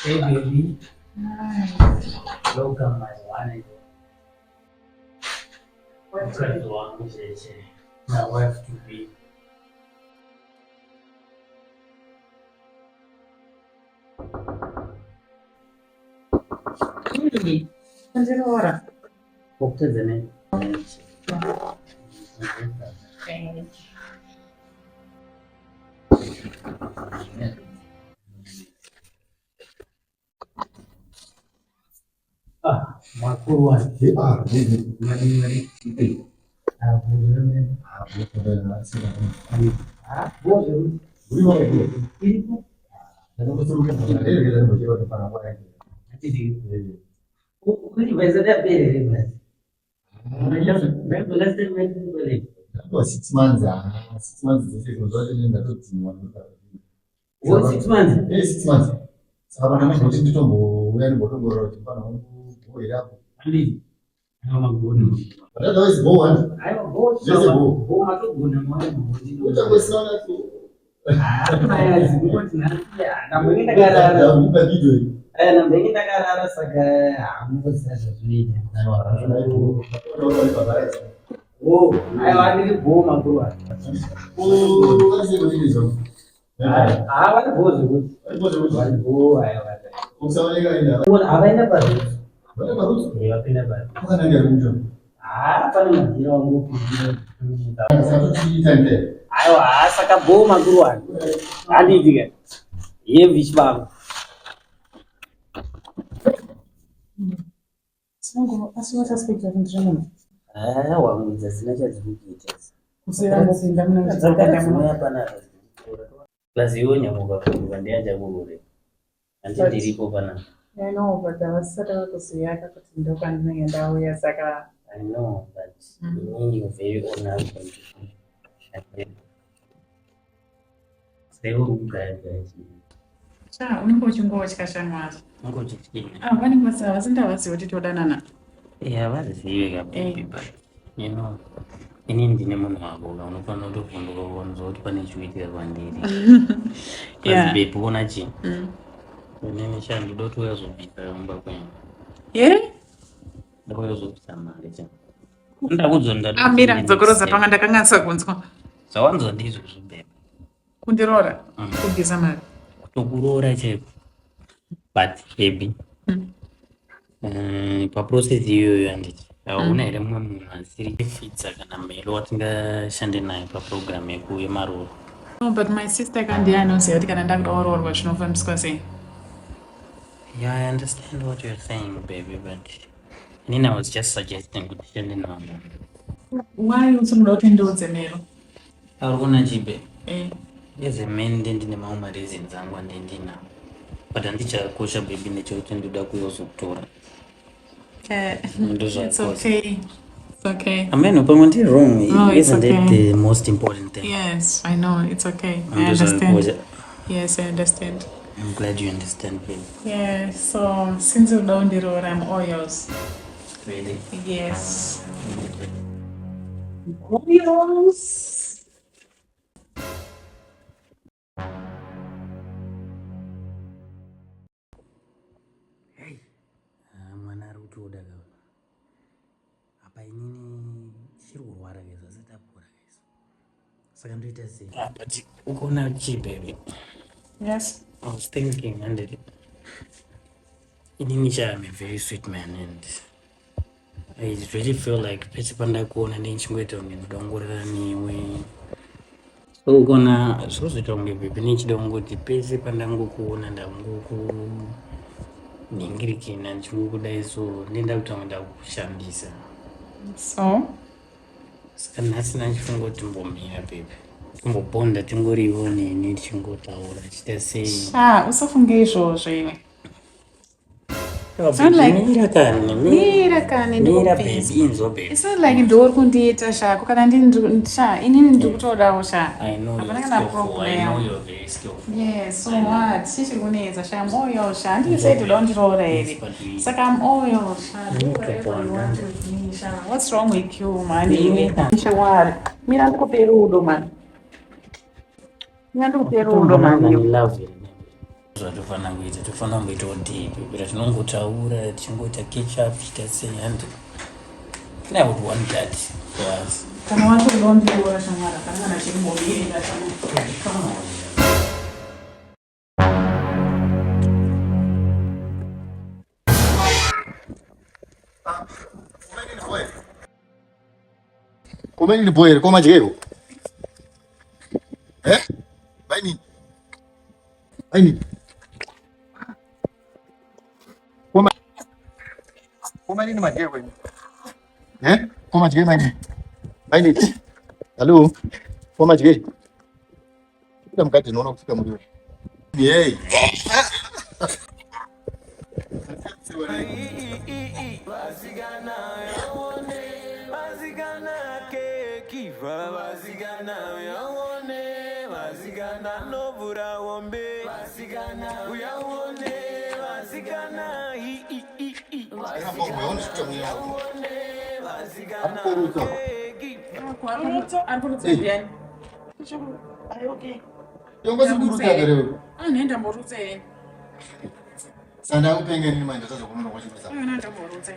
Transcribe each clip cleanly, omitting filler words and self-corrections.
Hey baby. Welcome my one and only. Mukadzi wangu cheche. My wife to be. Kundiroora. Wakutadza nei? Ah, makuru wani. Ah, Mari mari. Ah, Ah, bozve Iripo. Hatidi. Kuri basa tapere basi. Last time I 6 months, ah, 6 months dzese zvinhu ndatodzimwa. Oh, 6 months. Eh, 6 months. Saka pana mamboti nditombouya ndimbotongorora kuti pana wangu apo. Handidi. Aiwa magona. But otherwise go one. Aiwa go. Zvese go. Go matogona mwana maboti. Uchangosina natso. Mayazi kungoti nhasi ndambenge ndakarara. Upa video iyi. Aya ndambenge ndakarara saka hamungoziva zvazvinoita. Oh, aiwa ndiri bho makuru aya. Ah, vari bho zvekuti. Vari bho aiwa. Havaenda paroots. Eh, vapinda paroots. Ah, pane madhira wangopinda. Aiwa, ah, saka bho makuru aya. Handidi ka. Heavy chibaba. Sango asi wasuspecta kuti ndiri munhu. Ah, wangudza dzina chadziri kuita. Kusiyangopinda muna Dzakara dzinouya panapa. Plus iwe nyamuka kuruka ndiachakurure. Handi ndiripo panapa. I know, but havasati vakuziva kuti ndokwandinenge ndauya saka I know, but you need your very own husband. Saka iwe uri kugaya gaya chii? Sha, unenge uchingotya shamwari. Unenge uchityei? Ah, vanenge vasi havasi ndavaziva kuti todanana. Eh, havazive ka baby, Eh. but inini ndine munhu wako ka unofanira kutovhunduka ukanzwa kuti pane chikuitika kwandiri. Yeah. Plus babe, uona chii? Inini sha ndoda kuti uyazobvisa kumba kwenyu. Yeah? Ndoda uyazobvisa mari cha. Ndakudzwa ndati. Amira, dzokoroza panga ndakanganisa kunzwa. Zvawanzwa ndizvozvo babe. Kundiroora, kubvisa mari. Kutokuroora chaiko. But baby, paprocess iyoyo handiti hauna here mumwe munhu asiri fitsa kana mhelo watingashande naye paprogram yemaroro? No, but my sister kandi anoziva kuti kana ndakuda kuroorwa zvinofambiswa sei. Yeah, I understand what you're saying, baby, but inini I was just suggesting kuti tishande navo. Why usiri kuda kuti ndiudze Melo? Uri kuona chibe? Eh. As a man ndine mamwe mareasons angu andindinawo. But handichakosha baby nechekuti ndoda kuyozokutora. Ndozvakosha. It's okay. It's okay. I mean, pamwe ndiri wrong. No, it's Isn't it okay. the most important thing? Yes, I know. It's okay. I understand. Ndozvakosha. Yes, I understand. I'm glad you understand, baby. Yeah, so since you don't road, I'm all yours. Really? Yes. All yours. Ah, mwana ari kutoda ka apa inini chiri kurwara guys asati apora guys saka ndoita sei? Ah, but ukaona chii baby? Yes. I was thinking and inini cha I'm a very sweet man and I really feel like pese pandakuona ndichingoita kunge ndoda kungorara newe. So ukaona zvinozoita kunge baby ndichida kungoti pese pandangokuona ndangokunhingirikina ndichingokudai so ndenda kutanga ndakukushandisa. So? Saka nhasi ndachifunga kuti timbomira baby timbobonda tingoriwo neni tichingotaura chiita sei? Ah, usafunge izvozvo iwe. It's not like- Mira kani, Mira kani, mira ndikubvisa. baby, inzwa baby. It's not like ndiwe uri kundiita shako kana ndini sha inini ndiri kutodawo sha. I know Hapana you're kana skillful. I know problem. you're very skillful. Yes, so what? Chii chiri kunetsa sha? I'm all yours sha. Handiti sei toda kundiroora Yes, here? but we- Saka I'm all yours sha. Do We need to whatever you bond, want and- with me sha. What's wrong with you man? Iwe. Sha wari. Mira ndikupe rudo man. Nyandikupe rudo mani. Love here. Zvatofanira kuita, tofanira kumboitawo deep kuita tinongotaura tichingoita catch up tichiita sei, and I would want that for us. Kana watoda undiroora shamwari, kana kana chimbobirira shamwari. Come on. Kumeni ni boyer, koma jego. Eh? Baini. Baini. Koma. Koma nini majego ini? Eh? Koma jego maini. Baini. Hello. Koma jego. Kuda mukati noona kufika muriwo. Hey. Ari kurutsa ndiani? Anoenda ndamborutsa here? Sanda kupenge nini manje tazokunono kwachirutsa. Anoenda ndamborutsa.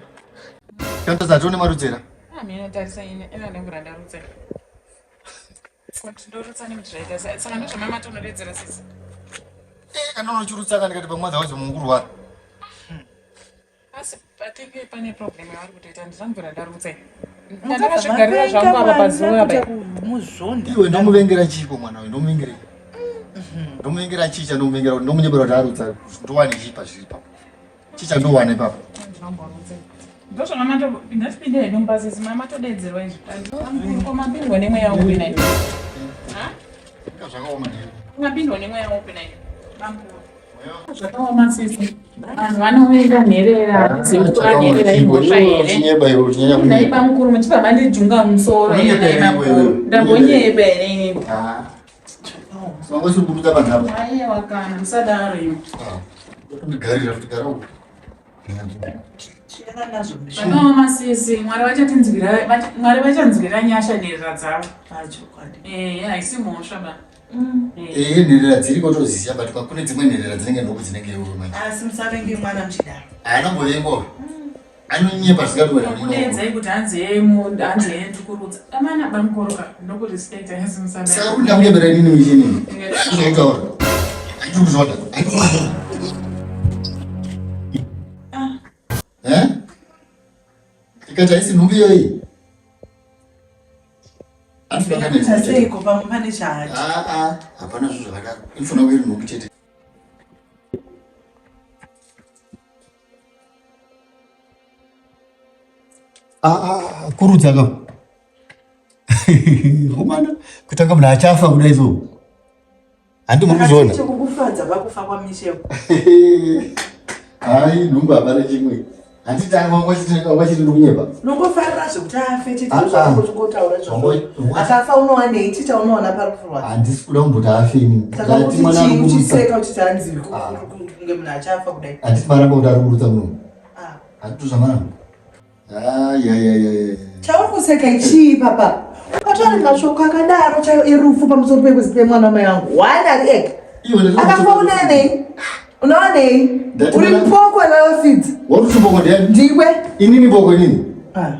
Kantaza tione marutsera. Ah, mina tarisa ine, ina ndangura ndarutsa. Kuti ndorutsa nekuti zvaita sei? Saka ndozvamama tonodedzera sisi. Eh, kana unochirutsa kana ndikati pamwe dzawacho mungurwara. Asi I think pane problem yavari kutoita, ndizvamvura ndarutsa. Ndakazvigarira zvangu apa pazuva apa. Muzvonda. Iwe ndomuvengera chiiko mwana uyu? Ndomuvengera. Ndomuvengera chii chandomuvengera kuti ndomunyepera kuti arutsa ndowane chii pazviri ipapo? Chii chandowana ipapo? Ndamborutsa. Ndozvamama ndatipinde hedu mubasisi, mama todedzerwa izvi. Ko mapindwa nemweya upi nai? Ha? Inga zvakaoma ndiyo. Mapindwa nemweya upi nai? Bamkuru. Zvakaoma sisi. Vanhu vanovenga nherera, hatizivi kuti nherera imhosva here. Uchinyeba iwe, uchinyanya Nhai kunyepa. bamukuru, muchibva mandijunga musoro here Unonyepa nhai here bamukuru? iwewe? Ndambonyepa here inini? Ah. Wanga usiri kurutsa panhu apa. Aiwa kana, musadaro imi. Ah. Ndokundigarira kuti gara uko. Siyana nazvo. Zvakaoma sisi, Mwari vachatinzwira, Mwari vachanzwira nyasha nherera dzavo. Pachokwadi. Eh, haisi mhosva ba. Eh. Eh, nherera dziriko toziziya, but kune dzimwe nherera dzinenge nhubu dzinenge iwe manje. Asi musavenge mwana muchidaro. Haana kumbovengwa. Anonyepa zvisingatoera. Kudedzai kuti hanzi hanzi ndikurutsa. Amana bamukuru ka, ndokurespecta asi musadaro. Saka kuti ndakunyepera inini muchini. Zvinotaura. Handiri kuzviona. Eh? Ikati haisi nhumbu iyoyi. Anofanira Kuita kuita seiko pamwe pane chaati. Ah ah, hapana zvinhu zvakadaro. Inofanira kuve iri nhumbu chete. Ah ah, kurutsa ka. Romana, kutanga munhu achafa kudai so. Handi muri kuzviona? Chekukufadza pakufa kwaMichel. Hai, nhumbu hapana chimwe. Handiti wanga chiti ndikunyepa. Unongofarira zvekuti afe chete. Ah, ah. Uchingotaura izvozvo. Wango- Akafa unowanei? Chita unowana parufu rwake. Handisi kuda kumboti afe inini. Saka Ndati kuti mwana ari chii kurutsa. uchiseka uchiti hanzi Ah. kunge munhu achafa kudai. Handiti maramba kuti ari kurutsa munhu. Ah. Handiti zvamaramba. Ai ai ai ai. Chauri kuseka chii papa? Ukataura mashoko akadaro chaiwo erufu pamusoro pemwana wamai vangu. One ari ega. Iwe ndati Akafa unawanei? Unawanei? Ndati Uri mupoko wevafidzi. Waruti mboko ndiani? Ndiwe. Inini mboko inini. Ah.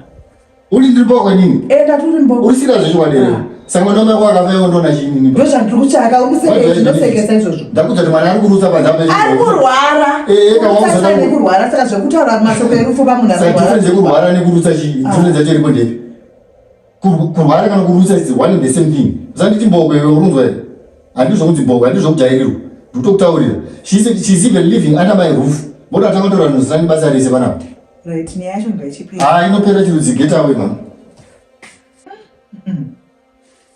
Uri ndiri mboko inini. Enda turi mboko. Uri sira zvechokwadi here? Ah. Saka mwana wamai wako akafa iwe ndoona chii inini? Ndozvandiri kutsvaka, uri kuseka zvinosekesa izvozvo. Ndakudza kuti mwana ari kurutsa panze apa. Ari kurwara. Eh, kana Kurutsa wakuzoda- nekurwara saka zvekutaura mashoko erufu pamunhu Saka difference yekurwara nekurutsa chii? Difference yacho iripo ndeipi? Kurwara kana kurutsa is one and the same thing. Usanditi mboko iwe, urunzwa here? Handizvo kunzi mboko, handizvo kujairirwa. Ndikutokutaurira. She's even living under my roof. Voda tanga tora nozisani basa rese panapa. Right, nyaya yacho ngaichipera. Ah, inopera chirudzi, get away man.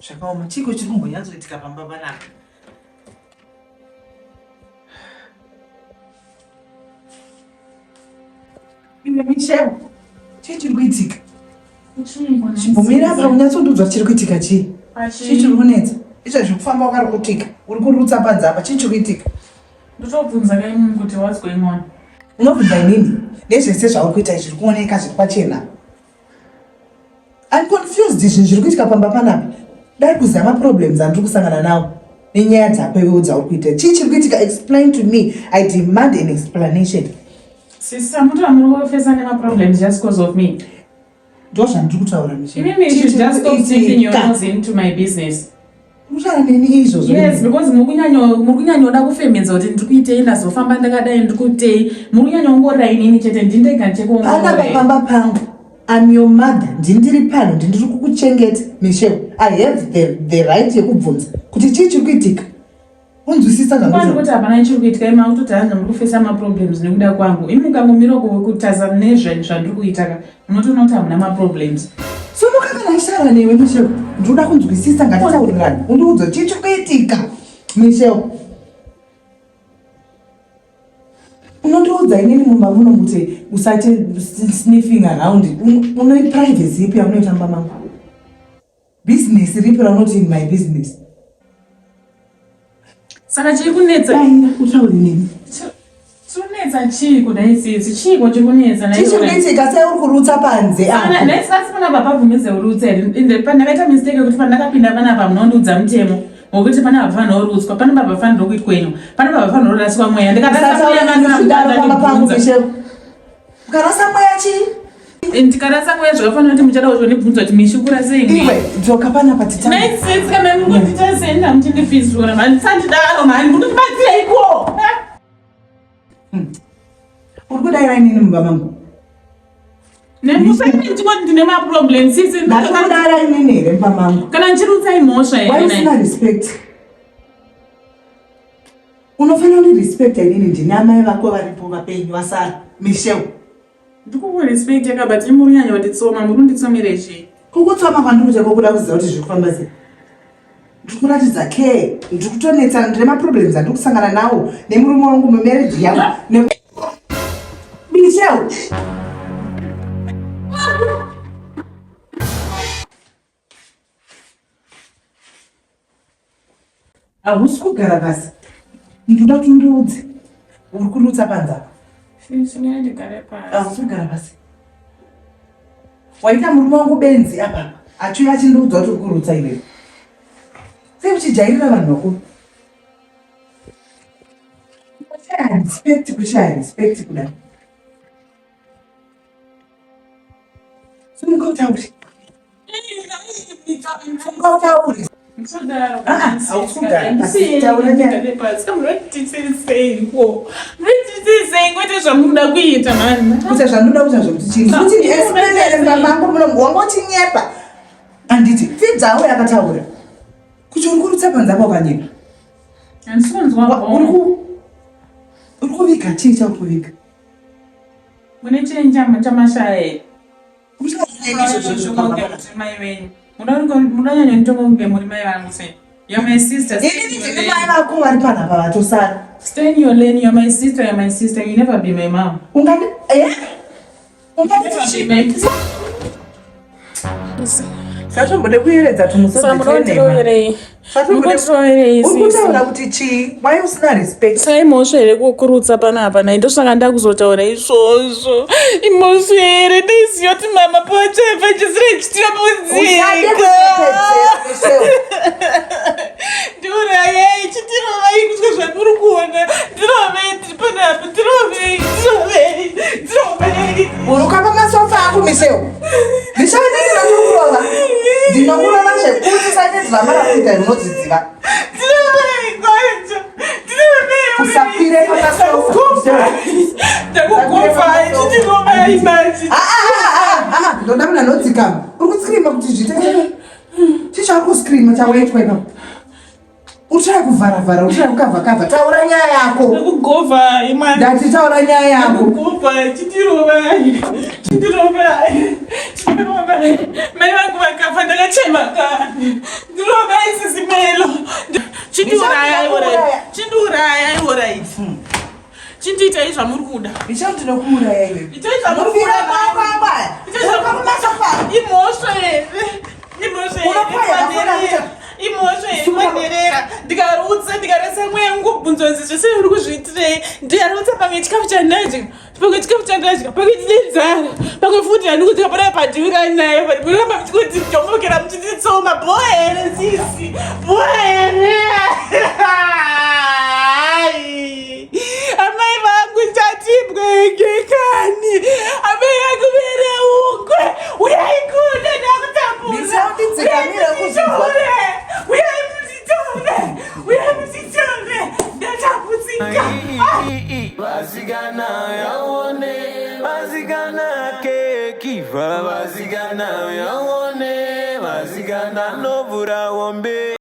Zvakaoma, chiko chiri kumbonyatsoitika pamba panapa? Iwe Michelle, chii chiri kuitika? Chimbomira apa unyatsondiudza kuti chiri kuitika chii? Chii chiri kunetsa? Izvezvi kufamba wakarukutika, uri kurutsa panze apa, chii chiri kuitika? Ndotobvunza kaimimi kuti what's going on? Unobvunza inini nezvese zvauri kuita zviri kuoneka zviri pachena. I'm confused zvinhu zviri kuitika pamba panapa. Dai kuziva maproblems andiri kusangana nawo. Nenyaya dzako iwewe dzauri kuita. Chii chiri kuitika? Explain to me. I demand an explanation. Sisi samuti vamuri kufesa nemaproblems just cause of me. Ndozvandiri kutaura Michelle. Imimi you should just stop sticking your nose into my business. Kutaura neni izvozvo. Yes, because muri kunyanyoda kufemedza kuti ndiri kuitei ndazofamba ndakadai ndiri kuitei. Muri kunyanyoongorora inini chete ndini ndega ndichekuongorora. Pana pamba pangu. I'm your mother. Ndindiri pano, ndindiri kukuchengeta Michelle. I have the right yekubvunza kuti chii chiri kuitika. Unzwisisa zvandiri kuti hapana chiri kuitika imi makutoti hanzi muri kufesa maproblems nekuda kwangu. Imi mukangomira kutaza nezve zvandiri kuita ka munotoona kuti hamuna maproblems. Sumuka kana ishara newe Michelle. Ndinoda kunzwisisa ngatitaurirane. Undiudze chii chiri kuitika Michelle. Unondiudza inini mumba muno kuti usati sniffing around. Unoi privacy ipi yamunoita mumba mangu? Business ripi raunoti in my business? Saka chiri kunetsa Daira utaure neni. Chiri kunetsa chii kudai sisi? Chiiko chiri kunetsa Chii chiri kuitika sei uri kurutsa panze apo? Nhai sasi panapa pabvumidze urutsa here? Ende pandakaita mistake yekuti pandakapinda panapa munondiudza mutemo wekuti panapa pafanirwa kurutswa, panapa pafanirwa kuitwenyu, panapa pafanirwa kuraswa mweya. Ndikarasa mweya manje pangu Michelle. Ukarasa mweya chii? Ndikarasa mweya zvakafanira kuti muchada kuzondibvunza kuti Mishi kurasei mweya. Iwe dzoka panapa titanga. Nhai sisi kana mungondita sei ndamuchindifizura mhani sandidaro mhani munondibatsireiko? Uri kudaira inini mumba mangu? Nemusanditi ndine maproblem sisi. Ndakudara inini here mumba mangu? Kana ndichirutsa imhosva here? Why usina respect? Unofanira kundirespecta inini ndine amai vako varipo vapenyu vasara. Michelle. Ndikukurespecta ka but muri kunyanya kunditsoma, muri kunditsomera chii? Kukutsoma kwandiri kuita kokuda kuziva kuti zviri kufamba sei. Ndiri kuratidza care, ndiri kutonetsana, ndine maproblems andiri kusangana nawo nemurume wangu mumarriage yangu. Ne... Michelle. Hausi kugara pasi. Ndinoda kuti undiudze. Uri kurutsa panze apa. Hausi kugara pasi. Waita murume wangu benzi apa. Achiuya achindiudza kuti uri kurutsa iwewe. Sei uchijairira vanhu vakuru? Kushaya respect, kushaya respect kudai. Simuka utaure. Simuka utaure. Ah, hausi kugara pasi. Taura nyaya. Kwete zvamunoda kuita mani. Kuita zvandinoda kuita zvekuti chii? Kuti ndiexplainere mama angu muno wangochinyepa. Handiti pfidzawo yakataura. Kuti uri kurutsa panze apa ukanyepa. Handisi kunzwa. Uri kuviga chii chauri kuviga? Mune chinyi chamashaya here? Mai venyu. Munonyanya nditonga kunge muri mai vangu sei? You're my sister. Inini ndini mai vako vari panapa vatosara. Stay in your lane. You're my sister. You're my sister. You never be my mom. Ungandi eh? Ungandi be my Satombode kuyeredza tumusodziroverei. Uri kutaura kuti chii? Why usina respect? Saka imhosva here kukurutsa panapa nhai ndosaka ndakuzotaura izvozvo. Imhosva here ndaiziva kuti mama pavachaiva chisira chitambudziko. Ndiurayei chitirovai kutya zvandiri kuona. Ndirovei tiri panapa ndirovei ndirovei ndirovei. Buruka pamasofa angu Michelle. Michelle ndini ndinokurova. Ndinokurova zvekuti usanyedzi drama rakuita unodziziva. Usakwire pamasofa. Ndakugova chitirovai manje. Ah ah ah ah. Ndoda munhu anodzikama. Uri kuscreama kuti zviite. Chii chauri kuscreama chawaitwa ipapo? Uchaya kuvhara vhara, uchaya kukavha kavha. Taura nyaya yako. Ndakugova imwana. Ndati taura nyaya yako. Ndakugova chitirovai. Chitirovai. Chitirovai. Mai vangu vakafa ndakachema ka. Ndirovai sisi Melo. Chindiuraya alright. Chindiuraya alright. Chindiitai zvamuri kuda. Michelle ndinokuuraya iwe. Itai zvamuri kuda. Imhosva here? Imhosva here? Imhosva here manherera? Ndikarutsa ndikarasa mweya wangu kubvunzwa nzi zvese uri kuzviitirei? Ndikarutsa pamwe chikafu chandadya, pamwe chikafu chandadya, pamwe ndine nzara, pamwe futi handikudya pana pandiura nayo, but munoramba muchingondidhomokera muchinditsoma. Bho here sisi? Bho here? Uyai mutitore, ndatambudzika. Vasikana yaone, vasikana kekiva, vasikana yaone, vasikana novhura hombe.